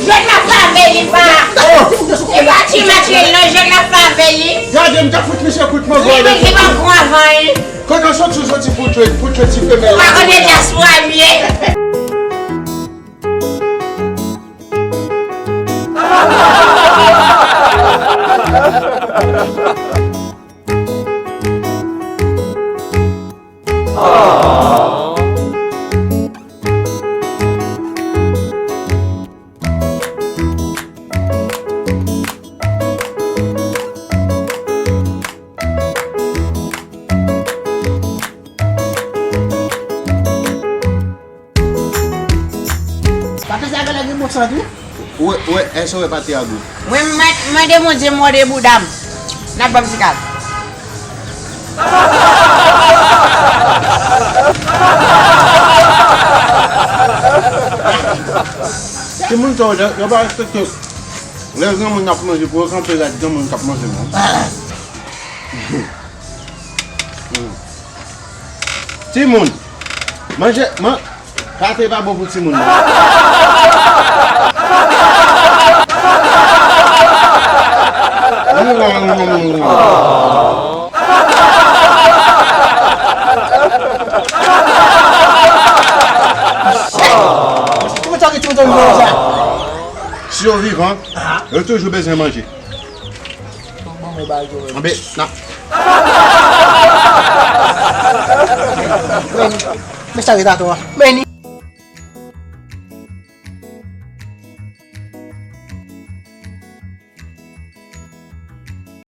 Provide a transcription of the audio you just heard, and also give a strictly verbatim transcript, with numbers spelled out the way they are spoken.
Jwèt la favè li pa. E pa ti match li non, jwèt la favè li. Gade m ta fout misye kout mango. Li pa gran avan li. Kote w soti, w soti pou jwe, pou jwe ti femèl. Ou pa konnen dyaspora m ye. Pate sa genlè gen bon sant wi. Ou wè, ou wè, èske w wè pate a gou? Mwen, mwen, mwen mande Bondye mòde bouda m. N ap ban m ti kal. Timoun sa yo, yo pa respekte. Lè granmoun ap manje, pou yo kanpe rad granmoun k ap manje non. Timoun, manje, man, pate pa bon pou timoun non. Timoun sa gen timoun sa gen sa. Si yo vivan, yo toujou bezwen manje. Anben, nan. Men sa ret atò a. Men ni.